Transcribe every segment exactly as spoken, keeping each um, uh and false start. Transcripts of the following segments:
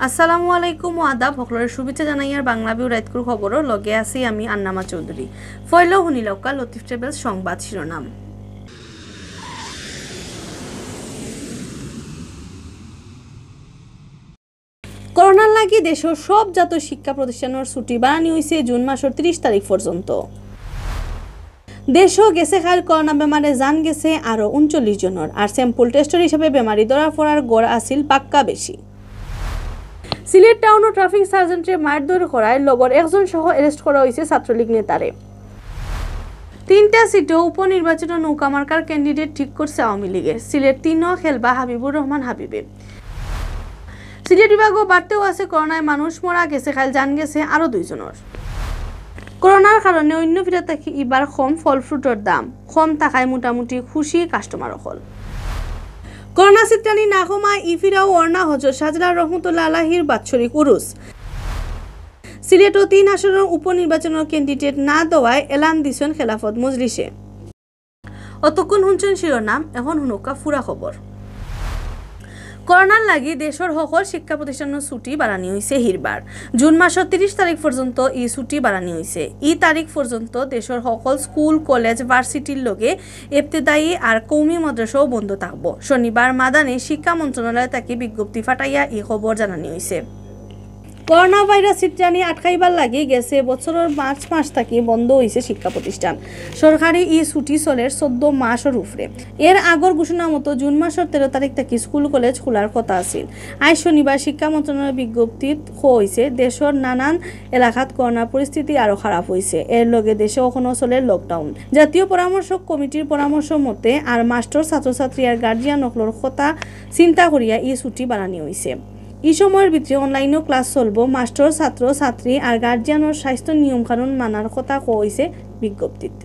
আসসালামু আলাইকুম ও আদাব, হকলরে শুভেচ্ছা জানাইয়ার বাংলা ভিউ রাইতকুর খবরর লগে আছি আমি আন্নামা চৌধুরী। ফয়লাউ হুনিলাউক্কা লতিফ ট্রাভেলস সংবাদ শিরোনাম। করোনার লাগি দেশর সব জাতর শিক্ষা প্রতিষ্ঠানর ছুটি বাড়ানি অইছে জুন মাসর তিরিশ তারিখ পর্যন্ত। দেশো গেছে কাইল করোনা বেমারে জান গেছে আরো ঊনচল্লিশ জনর, আর sample test-র হিসাবে বেমারি ধরা পড়ার গড় আছিল বাক্কা বেশি। সিলেট টাউনো traffic sergeant-রে মারধর করায় লগর একজন সহ arrest করা অইছে ছাত্রলীগ নেতারে। তিনটা সিটো উপনির্বাচনো নৌকা মার্কার candidate ঠিক করছে আওয়ামী লীগে। সিলেট তিনো খেলবা হাবিবুর রহমান হাবিবে। সিলেট বিভাগো বাড়তেউ আছে করোনায় মানুষ মরা, গেছে কাইল জান গেছে আরো দুইজনর। করোনার কারণে অইন্য ফিরা থাকি ইবার কম ফল fruit-র দাম, কম থাকায় মোটামুটি খুশি customer অকল। করোনা ছিতরানি না কমায় ই ফিরাও অর না হজরত শাহজালাল রহমতুল্লাহ আলাইহির বাৎসরিক উরুস। সিলেটো তিন আসনর উপনির্বাচনর candidate না দেওয়ায় এলান দিছইন খেলাফত মজলিসে। অতক্ষণ হুনছইন শিরোনাম, এখন হুনউক্কা পুরা খবর। করোনার লাগি দেশর হকল শিক্ষা প্রতিষ্ঠানর ছুটি বাড়ানি অইছে হিরবার। জুন মাসর তিরিশ তারিখ পর্যন্ত ই ছুটি বাড়ানি অইছে। ই তারিখ পর্যন্ত দেশর হকল স্কুল, কলেজ, ভার্সিটির লগে ইবতেদায়ী আর কওমি মাদ্রাসাও বন্ধ থাকবো। শনিবার মাদানে শিক্ষা মন্ত্রণালয় থাকি বিজ্ঞপ্তি ফাটাইয়া ই খবর জানানি অইছে। করোনা ভাইরাস ছিতরানি আটকাইবার লাগি গেছে বছরর মার্চ মাস থাকি বন্ধ অইছে শিক্ষা প্রতিষ্ঠান। সরকারি ই ছুটি চলের চৌদ্দ মাসর উপরে। এর আগর ঘোষণা মতো জুন মাসর তেরো তারিখ থাকি স্কুল কলেজ খোলার কথা আছিল। আইজ শনিবার শিক্ষা মন্ত্রণালয়ের বিজ্ঞপ্তিত কওয়া অইছে, দেশর নানান এলাকাত করোনার পরিস্থিতি আরো খারাপ অইছে। এর লগে দেশো অখনো চলের lockdown। জাতীয় পরামর্শক কমিটির পরামর্শ মতে আর মাস্টর, ছাত্রছাত্রী আর গার্জিয়ান অকলর কথা চিন্তা করিয়া ই ছুটি বাড়ানি অইছে। ই সময়র ভিতরে online-ও class চলবো। মাস্টর, ছাত্র, ছাত্রী আর গার্জিয়ানর স্বাস্থ্য নিয়ম কানুন মানার কথা কওয়া অইছে বিজ্ঞপ্তিত।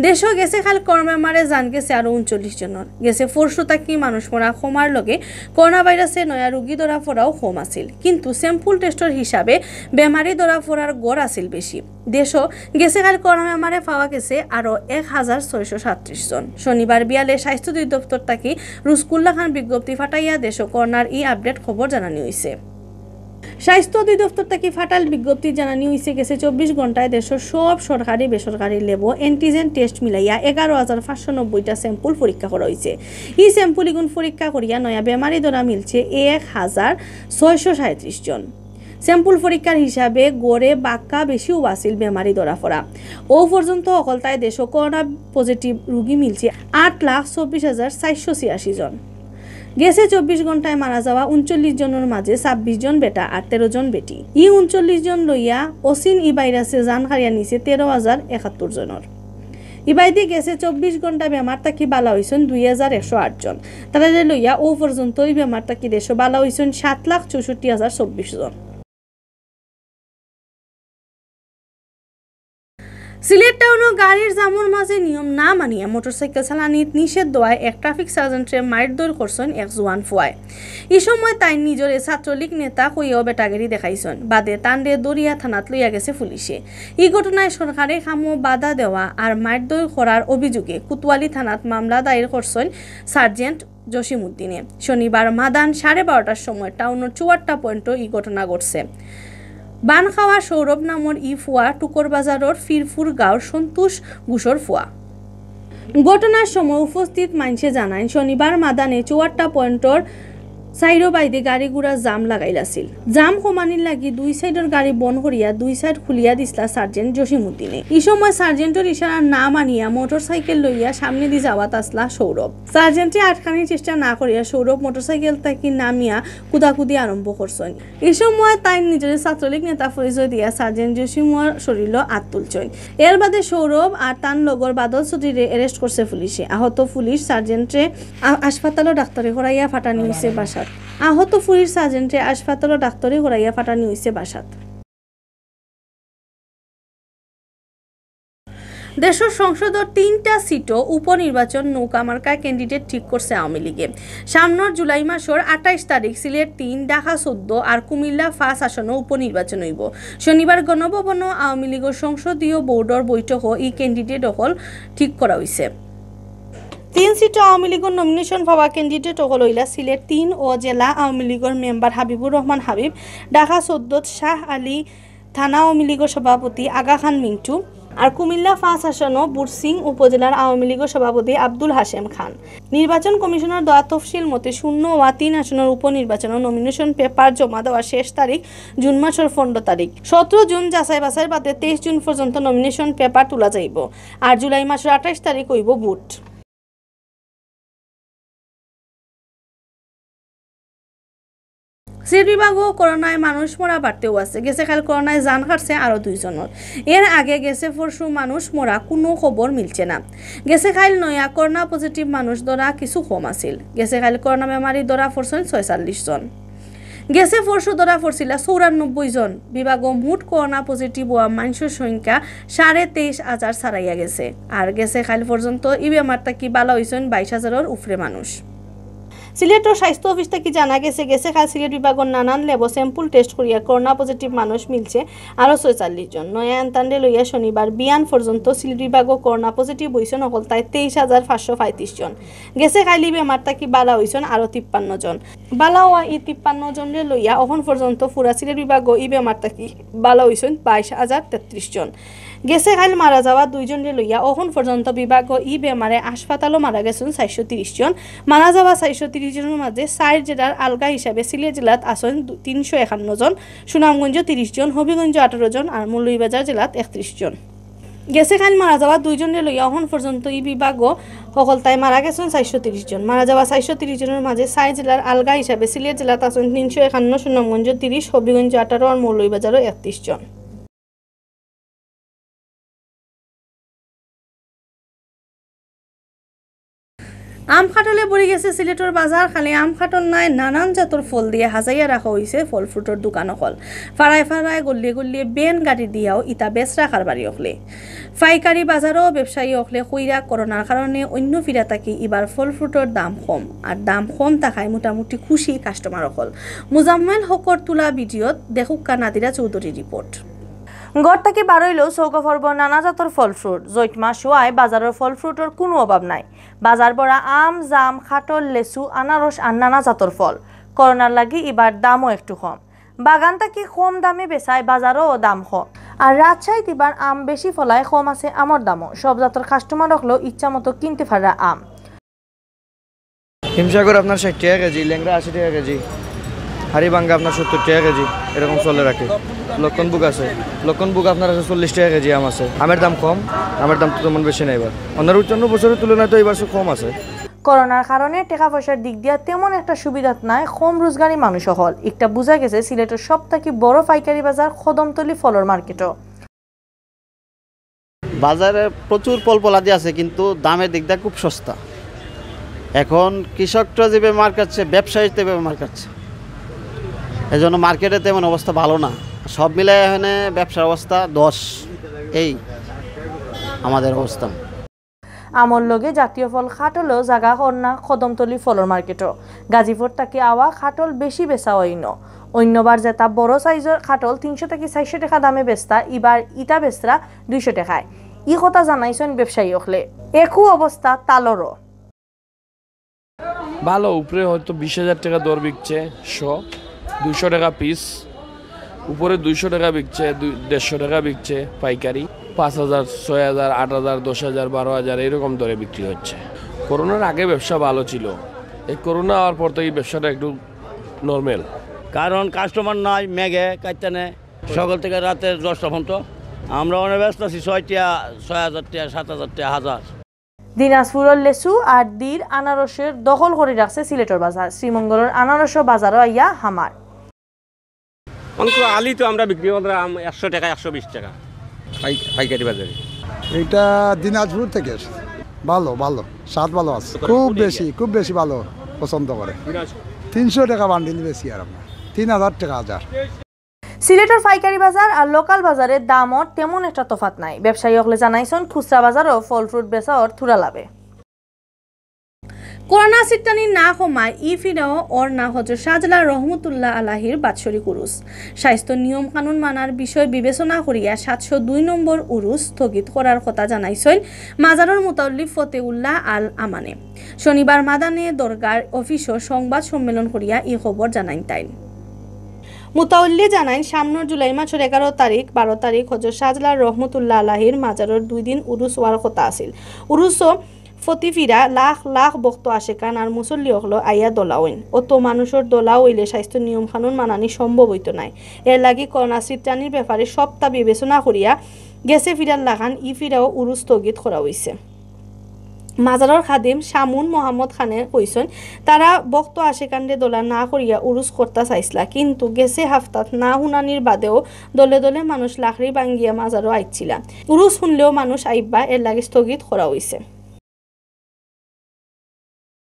দেশো গেছে কাইল করোনা বেমারে জান গেছে আরো ঊনচল্লিশ জনর। গেছে পরশু থাকি মানুষ মরা কমার লগে করোনা ভাইরাসে নয়া রোগী ধরা পড়াও কম আছিল, কিন্তু sample test-র হিসাবে বেমারি ধরা পড়ার গড় আছিল বেশি। দেশো গেছে কাইল করোনা বেমারে পাওয়া গেছে আরো এক হাজার ছয়শো সাতত্রিশ জন। শনিবার বিয়ালে স্বাস্থ্য অধিদপ্তর থাকি রুজকুল্লা খান বিজ্ঞপ্তি ফাটাইয়া দেশো করোনার ই update খবর জানানি অইছে। স্বাস্থ্য অধিদপ্তর থাকি ফাটাইল বিজ্ঞপ্তি জানানি অইছে, গেছে চব্বিশ ঘন্টায় দেশর সব সরকারি বেসরকারি ল্যাবো antigen test মিলাইয়া এগারো হাজার পাঁচশো নব্বইটা sample পরীক্ষা করা অইছে। ই sample ইগুন পরীক্ষা করিয়া নয়া বেমারি ধরা মিলছে এক হাজার ছয়শো সাঁইত্রিশ জন। Sample পরীক্ষার হিসাবে গড়ে বাক্কা বেশিউ আছিল বেমারি ধরা পড়া। অউ পর্যন্ত হকলতায় দেশো করোনা positive রুগী মিলছে আট লাখ চব্বিশ হাজার চাইরশো ছিয়াশি জন। গেছে চব্বিশ ঘন্টায় মারা যাওয়া ঊনচল্লিশ জনর মাঝে ছাব্বিশ জন বেটা আর তেরো জন বেটি। ই ঊনচল্লিশ জন লইয়া অচিন ই ভাইরাসে জান কাড়িয়া নিছে তেরো হাজার একাত্তর জনর। ইবায়দি গেছে চব্বিশ ঘন্টা বেমার থাকি বালা অইছইন দুই হাজার একশো আট জন। তারারে লইয়া অউ পর্যন্ত ই বেমার থাকি দেশো বালা অইছইন সাত লাখ চৌষট্টি হাজার চব্বিশ জন। সিলেট টাউনো গাড়ির জামর মাঝে নিয়ম না মানিয়া মোটরসাইকেল চালানিত নিষেধ দেওয়ায় এক traffic sergeant-রে মাইরধর করছইন এক জোয়ান ফুয়ায়। ই সময় তাইন নিজরে ছাত্রলীগ নেতা কইয়াও বেটাগিরি দেখাইছইন। বাদে তানরে ধরিয়া থানাত লইয়া গেছে পুলিশে। ই ঘটনায় সরকারি কামো বাধা দেওয়া আর মাইরধর করার অভিযোগে কোতোয়ালি থানাত মামলা দায়ের করছইন সার্জেন্ট জসিম উদ্দিনে। শনিবার মাদান সাড়ে বারোটার সময় টাউনর চুয়াট্টা পয়েন্টো ই ঘটনা ঘটছে। বান খাওয়া সৌরভ নামর ই ফুয়া টুকর বাজারর ফিরপুর গাঁওর সন্তোষ ঘোষর ফুয়া। ঘটনার সময় উপস্থিত মাইনষে জানাইন, শনিবার মাদানে চুয়াট্টা পয়েন্টর সাইরো বাইদে গাড়ি ঘোড়া জাম লাগাইল আছিল। জাম কমানির লাগি দুই সাইডর গাড়ি বন্ধ করিয়া দুই সাইড খুলিয়া দিছলা সার্জেন্ট জসিম উদ্দিনে। ই সময় সার্জেন্টর ইশারা না মানিয়া মোটরসাইকেল লইয়া সামনেদি যাওয়াত আছলা সৌরভ। সার্জেন্টে আটকানির চেষ্টা না করিয়া সৌরভ মোটরসাইকেল থাকি নামিয়া কুদাকুদি আরম্ভ করছইন। ই সময় তাইন নিজরে ছাত্রলীগ নেতা পরিচয় দিয়া সার্জেন্ট জসিমর শরীরো আত তুলছইন। এর বাদে সৌরভ আর তান লগর বাদল চৌধুরীরে arrest করছে পুলিশে। আহত পুলিশ সার্জেন্টরে আ-, হাসপাতালো ডাক্তারি করাইয়া ফাটানি অইছে বাসাত। আহত পুলিশ সার্জেন্টরে হাসপাতালো ডাক্তারি করাইয়া ফাটানি অইছে বাসাত। দেশর সংসদর তিনটা সিটো উপনির্বাচন নৌকা মার্কায় candidate ঠিক করছে আওয়ামী লীগে। সামনর জুলাই মাসর আঠাইশ তারিখ সিলেট তিন, ঢাকা চৌদ্দ আর কুমিল্লা পাঁচ আসনো উপনির্বাচন অইবো। শনিবার গণভবনো আওয়ামী লীগর সংসদীয় বোর্ডর বৈঠকো ই candidate অকল ঠিক করা অইছে। তিন সিটো আওয়ামী লীগর নমিনেশন পাওয়া ক্যান্ডিডেট অকল অইলা সিলেট তিন ও জেলা আওয়ামী লীগর মেম্বার হাবিবুর রহমান হাবিব, ঢাকা চৌদ্দত শাহ আলী থানা আওয়ামী লীগর সভাপতি আগা খান মিন্টু, আর কুমিল্লা পাঁচ আসনো বুরসিং উপজেলার আওয়ামী লীগর সভাপতি আব্দুল হাশেম খান। নির্বাচন কমিশনর দেওয়া তফসিল মতে শূন্য ওয়া তিন আসনর উপনির্বাচনর নমিনেশন পেপার জমা দেওয়ার শেষ তারিখ জুন মাসর পনেরো তারিখ। সতেরো জুন যাচাই বাছাইর বাদে তেইশ জুন পর্যন্ত নমিনেশন পেপার তুলা যাইব। আর জুলাই মাসর আঠাইশ তারিখ অইব ভোট। সিলেট বিভাগও করোনায় মানুষ মরা বাড়তেউ আছে। গেছে কাইল করোনায় জান কাটছে আরো দুইজনর। এর আগে গেছে পরশু মানুষ মরা কুনু খবর মিলছে না। গেছে কাইল নয়া করোনা পজিটিভ মানুষ ধরা কিছু কম আছিল। গেছে কাইল করোনা বেমারি ধরা পড়ছইন ছয়চল্লিশ জন। গেছে পরশু ধরা পড়ছিলা চৌরানব্বই জন। বিভাগও মোট করোনা পজিটিভ অওয়া মানষর সংখ্যা সাড়ে তেইশ হাজার ছাড়াইয়া গেছে। আর গেছে কাইল পর্যন্ত ই বেমার থাকি বালা অইছইন বাইশ হাজারর উপরে মানুষ। সিলেটর স্বাস্থ্য অফিস থাকি জানা গেছে, গেছে কাইল সিলেট বিভাগর নানান ল্যাবো স্যাম্পল টেস্ট করিয়া করোনা পজিটিভ মানুষ মিলছে আরো ছয়চল্লিশ জন। নয়া এন্তানরে লইয়া শনিবার বিয়ান পর্যন্ত সিলেট বিভাগও করোনা পজিটিভ অইছইন অকলতায় তেইশ হাজার পাঁচশো পঁয়ত্রিশ জন। গেছে কাইল ই বেমার থাকি বালা অইছইন আরো তিপ্পান্ন জন। বালা অওয়া ই তিপ্পান্ন জনরে লইয়া অখন পর্যন্ত পুরা সিলেট বিভাগও ই বেমার থাকি বালা অইছইন বাইশ হাজার তেত্রিশ জন। গেছে কাইল মারা যাওয়া দুইজনরে লইয়া অখন পর্যন্ত বিভাগও ই বেমারে হাসপাতালো মারা গেছইন চাইরশো তিরিশ জন। মারা যাওয়া চাইরশো তিরিশ জনর মাঝে চাইর জেলার আলগা হিসাবে সিলেট জেলাত আছইন দু-, তিনশো একান্ন জন, সুনামগঞ্জ তিরিশ জন, হবিগঞ্জ আঠারো জন আর মৌলভীবাজার জেলাত একত্রিশ জন। গেছে কাইল মারা যাওয়া দুইজনরে লইয়া অখন পর্যন্ত ই বিভাগও হকলতায় মারা গেছইন চাইরশো তিরিশ জন। মারা যাওয়া চাইরশো তিরিশ জনর মাঝে চাইর জেলার আলগা হিসাবে সিলেট জেলাত আছইন তিনশো একান্ন, সুনামগঞ্জ তিরিশ, হবিগঞ্জ আঠারো আর মৌলভীবাজারও একত্রিশ জন। আম কাঠলে ভরি গেছে সিলেটর বাজার। খালি আম কাঠল নায়, নানান জাতর ফল দিয়া হাজাইয়া রাখা অইছে ফল ফ্রুটর দোকান অকল। ফাড়ায় ফাড়ায়, গল্লিয়ে গল্লিয়ে ভ্যান গাড়ি দিয়াও ইতা বেচরা কারবারি অকলে। পাইকারি বাজারও ব্যবসায়ী অকলে কইরা করোনার কারণে অইন্য ফিরা থাকি ইবার ফল ফ্রুটর দাম কম। আর দাম কম থাকায় মোটামুটি খুশি কাস্টমার অকল। মুজাম্মেল হকর তুলা ভিডিওত দেখউক্কা নাদিরা চৌধুরীর রিপোর্ট। ঘর থাকি বারইলেও চউখো পড়বো নানা জাতর ফল ফ্রুট। জৈট মাস অওয়ায় বাজারর ফল ফ্রুটর কুনু অভাব নাই। বাজার ভরা আম, জাম, কাঠল, লেচু, আনারস আর নানা জাতর ফল। করোনার লাগি ইবার দামও একটু কম। বাগান থাকি কম দামে বেচায়, বাজারও দাম কম। আর রাজশাহীত ইবার আম বেশি ফলায়, কম আছে আমর দামও। সব জাতর কাস্টমার অকলেও ইচ্ছা মতো কিনতে পাররা আম। হিমসাগর আপনার ষাইট টেকা কেজি, লেংড়া আশি টেকা কেজি, হাড়িভাঙ্গা আপনার সত্তর টেকা কেজি, এরকম চলে রাখে। লক্ষণভোগ আছে, লক্ষণভোগ আপনার আছে চল্লিশ টেকা কেজি আম আছে। আমের দাম কম, আমের দাম তো তেমন বেশি নাই এবার। অন্যান্য বছরের তুলনায় তো এবার একটু কম আছে। করোনার কারণে টেকা পয়সার দিক দিয়া তেমন একটা সুবিধাত নাই কম রোজগারি মানুষ অকল। ইকটা বুঝা গেছে সিলেটর সব থাকি বড় পাইকারি বাজার কদমতলি ফলর মার্কেটও। বাজারে প্রচুর ফল ফলাদি আছে, কিন্তু দামের দিক দিয়ে খুব সস্তা। এখন কৃষকরা যেভাবে মার খাচ্ছে, ব্যবসায়ী তেভাবে মার খাচ্ছে, এজন্য মার্কেটে তেমন অবস্থা ভালো না। সব মিলে এখানে ব্যবসার অবস্থা দশ, এই আমাদের অবস্থান। আমর লগে জাতীয় ফল কাঠলও জাগা কর না কদমতলি ফলর মার্কেটও। গাজীপুর থাকি আওয়া কাঠল বেশি বেচা অইন। অইন্যবার যেতা বড় সাইজর কাঠল তিনশো থাকি চাইরশো টেকা দামে বেচতা, ইবার ইতা বেচরা দুইশো টেকায়। ই কথা জানাইছইন ব্যবসায়ী অকলে। একু অবস্থা তালরও। ভালো, উপরে হয়তো বিশ হাজার টেকা দর বিকছে শ, দুইশো টেকা পিস। উপরে দুইশো টেকা বিকছে, দুই-, দেড়শো টেকা বিকছে পাইকারি। পাঁচ হাজার, ছয় হাজার, আট হাজার, দশ হাজার, বারো হাজার এরকম দরে বিক্রি হচ্ছে। করোনার আগে ব্যবসা ভালো ছিল, এই করোনা হওয়ার পর থেকে ব্যবসাটা একটু নরমাল। কারণ কাস্টমার নাই, মেঘে কাইতানে সকাল থেকে রাতে দশটা পর্যন্ত। আমরা অনে ব্যস্ত আছি ছয় টিয়া, ছয় হাজার টিয়া, সাত হাজার টিয়া, হাজার। দিনাজপুরর লেচু আর দির আনারসর দখল করি রাখছে সিলেটর বাজার। শ্রীমঙ্গলর আনারসও বাজারও আইয়া হামার। অনেক আলি তো আমরা বিক্রি করলাম একশো টাকা, একশো বিশ টাকা পাই-, পাইকারি বাজারে। এটা দিনাজপুর থেকে এসেছে। ভালো, ভালো, স্বাদ ভালো আছে। খুব বেশি, খুব বেশি ভালো পছন্দ করে। তিনশো টাকা বান্ডিল বেশি আর আমরা তিন হাজার টাকা হাজার। সিলেটর পাইকারি বাজার আর লোকাল বাজারের দামর তেমন একটা তফাত নাই। ব্যবসায়ী অকলে জানাইছইন, খুচরা বাজারও ফল ফ্রুট বেচার থুড়া লাভে। করোনা ছিটকানি না কমায় ই ফিরাও অর না হজরত শাহজালাল রহমতুল্লাহ আলাহির বাৎসরিক উরুস। স্বাস্থ্য নিয়ম কানুন মানার বিষয় বিবেচনা করিয়া সাতশো দুই নম্বর উরুস স্থগিত করার কথা জানাইছইন মাজারর মুতাল্লি ফতেউল্লাহ আল আমানে। শনিবার মাদানে দরগার অফিসো সংবাদ সম্মেলন করিয়া ই খবর জানাইন তাইন। মুতাল্লি জানাইন, সামনর জুলাই মাসর এগারো তারিখ, বারো তারিখ হজরত শাহজালাল রহমতুল্লাহ আলাহির মাজারর দুই দিন উরুস অওয়ার কথা আছিল। উরুসো ফতিফিরা লাখ লাখ ভক্ত আশেকান আর মুসল্লি অকল আইয়া দলা অইন। অত মানুষর দলা অইলে স্বাস্থ্য নিয়ম কানুন মানানি সম্ভব অইতো নায়। এর লাগি করোনা ছিটকানির ব্যাপারে সবটা বিবেচনা করিয়া গেছে ফিরার লাখান ই ফিরাও উরুস স্থগিত করা অইছে। মাজারর খাদিম শামুন মোহাম্মদ খানে কইছইন, তারা ভক্ত আশেকানরে দলা না করিয়া উরুস করতা চাইছলা, কিন্তু গেছে হাফতাত না হুনানির বাদেও দলে দলে মানুষ লাকড়ি ভাঙ্গিয়া মাজারো আইছিলা। উরুস হুনলেও মানুষ আইবা, এর লাগি স্থগিত করা অইছে।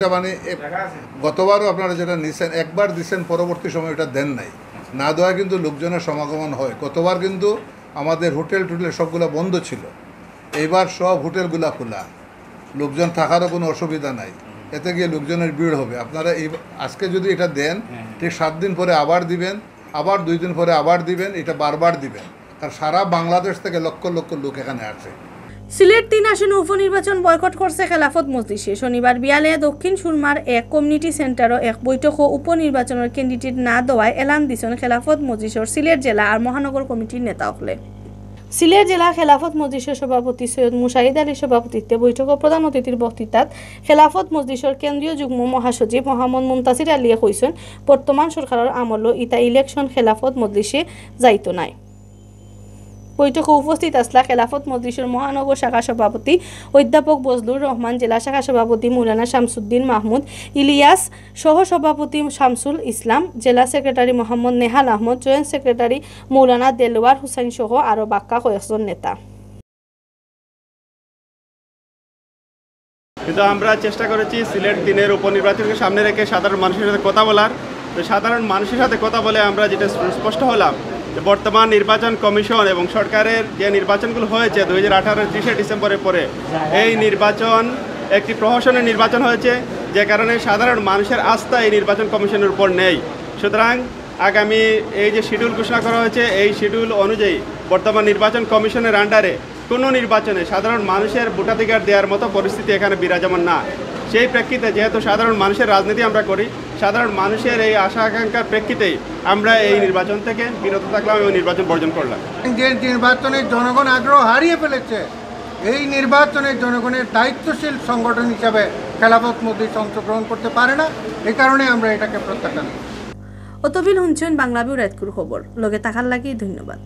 এটা মানে এ-, গতবারও আপনারা যেটা নিছেন, একবার দিছেন, পরবর্তী সময় এটা দেন নাই। না দেওয়ায় কিন্তু লোকজনের সমাগমন হয়। গতবার কিন্তু আমাদের হোটেল টোটেল সবগুলা বন্ধ ছিল, এইবার সব হোটেলগুলা খোলা, লোকজন থাকারও কোনো অসুবিধা নাই। এতে গিয়ে লোকজনের ভিড় হবে। আপনারা এই, আজকে যদি এটা দেন, ঠিক সাত দিন পরে আবার দিবেন, আবার দুই দিন পরে আবার দিবেন, এটা বারবার দিবেন, কারণ সারা বাংলাদেশ থেকে লক্ষ লক্ষ লোক এখানে আসে। সিলেট তিন আসনে উপনির্বাচন বয়কট করছে খেলাফত মজলিসে। শনিবার বিয়ালে দক্ষিণ সুরমার এক কমিউনিটি সেন্টারো এক বৈঠকো উপনির্বাচনর ক্যান্ডিডেট না দেওয়ায় এলান দিছইন খেলাফত মজলিসর সিলেট জেলা আর মহানগর কমিটির নেতা অকলে। সিলেট জেলা খেলাফত মজলিসর সভাপতি সৈয়দ মুশাহিদ আলীর সভাপতিত্বে বৈঠকো প্রধান অতিথির বক্তৃতাত খেলাফত মজলিসর কেন্দ্রীয় যুগ্ম মহাসচিব মোহাম্মদ মুন্তাসির আলীয়ে কইছইন, বর্তমান সরকারর আমলো ইতা ইলেকশন খেলাফত মজলিসে যাইতো নায়। বৈঠকো উপস্থিত আছলা খেলাফত মজলিসর মহানগর শাখা সভাপতি অধ্যাপক বজলুর রহমান, জেলা শাখা সভাপতি মৌলানা শামসুদ্দিন মাহমুদ ইলিয়াস, সহ সভাপতি শামসুল ইসলাম, জেলা সেক্রেটারি মোহাম্মদ নেহাল আহমদ, জয়েন্ট সেক্রেটারি মৌলানা দেলওয়ার হুসাইন সহ আরো বাক্কা কয়েকজন নেতা। কিন্তু আমরা চেষ্টা করেছি সিলেট তিনের উপনির্বাচনকে সামনে রেখে সাধারণ মানুষের সাথে কথা বলার। তো সাধারণ মানুষের সাথে কথা বলে আমরা যেটা স্প-, স্পষ্ট হলাম যে বর্তমান নির্বাচন কমিশন এবং সরকারের যে নির্বাচনগুলো হয়েছে দুই হাজার আঠারো তিরিশে ডিসেম্বরের পরে, এই নির্বাচন একটি প্রহসনের নির্বাচন হয়েছে, যে কারণে সাধারণ মানুষের আস্থা এই নির্বাচন কমিশনের উপর নেই। সুতরাং আগামী এই যে শিডিউল ঘোষণা করা হয়েছে, এই শিডিউল অনুযায়ী বর্তমান নির্বাচন কমিশনের আন্ডারে কোনো নির্বাচনে সাধারণ মানুষের ভোটাধিকার দেওয়ার মতো পরিস্থিতি এখানে বিরাজমান না। সেই প্রেক্ষিতে যেহেতু সাধারণ মানুষের রাজনীতি আমরা করি, সাধারণ মানুষের এই আশা আকাঙ্ক্ষার প্রেক্ষিতেই আমরা এই নির্বাচন থেকে বিরত থাকলাম এবং নির্বাচন বর্জন করলাম। যে নির্বাচনে জনগণ আগ্রহ হারিয়ে ফেলেছে, এই নির্বাচনে জনগণের দায়িত্বশীল সংগঠন হিসাবে খেলাফত মজলিস অংশগ্রহণ করতে পারে না, এই কারণে আমরা এটাকে প্রত্যাখ্যান করি। অতবিল হুনছইন বাংলা ভিউ রাইতকুর খবর। লগে থাকার লাগি ধন্যবাদ।